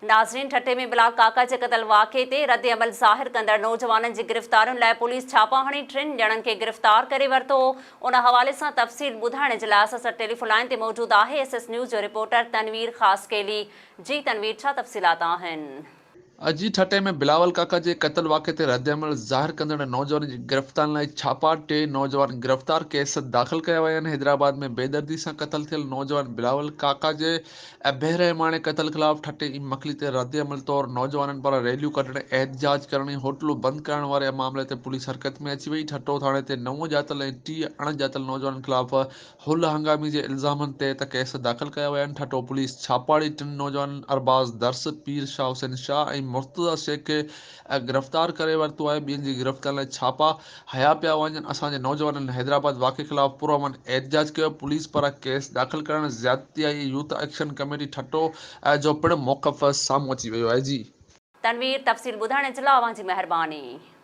ناظرين ٺٽي ۾ بلال ڪاڪا جي قتل واقعي تي رد عمل ظاهر ڪندڙ نوجوانن جي گرفتارين لاء پوليس ڇاپا هڻي ٽن ڄڻن کي گرفتار ڪري ورتو ان حوالي سان تفصيل ٻڌائڻ جي لاء اسان سان ٽيليفون لائين تي موجود آهي ايس ايس نيوز جو رپورٽر تنوير خاصخيلي جي تنوير ڇا تفصيلات آهن. اڄ ٺٽي ۾ بلاول ڪاڪا جي قتل واقعي تي ردعمل ظاهر ڪندڙ نوجوانن جي گرفتارين لاء ڇاپا، ٽي نوجوان گرفتار، ڪيس داخل ڪيا ويا آهن، حيدرآباد ۾ بيدردي سان قتل ٿيل نوجوان بلاول ڪاڪا جي بيرحماڻي قتل خلاف ٺٽي ۽ مڪلي تي ردعمل طور نوجوانن پاران ريليون ڪڍڻ، احتجاج ڪرڻ ۽ هوٽلون بند ڪرائڻ واري معاملي تي پوليس حرڪت ۾ اچي وئي، ٺٽو ٿاڻي تي نو ڄاتل ۽ 30 اڻ ڄاتل نوجوانن خلاف هل هنگامي جي الزامن تحت ڪيس داخل ڪيا ويا آهن، ٺٽو پوليس ڇاپاڙي ٽن نوجوانن ارباز درس، پير شاهه حسين شاهه ۽ مرتضيٰ شيخ کي گرفتار ڪري ورتو آهي، ٻين جي گرفتارين لاء ڇاپا هنيا پيا وڃن، اسان جي نوجوانن حيدرآباد واقعي خلاف پرامن احتجاج ڪيو، پوليس پاران ڪيس داخل ڪرڻ زيادتي آهي، يوٿ ايڪشن ڪميٽي ٺٽو جو پڻ موقف سامهون اچي ويو آهي. جي. تنوير تفصيل ٻڌائڻ جي لاء اوهان جي مهرباني.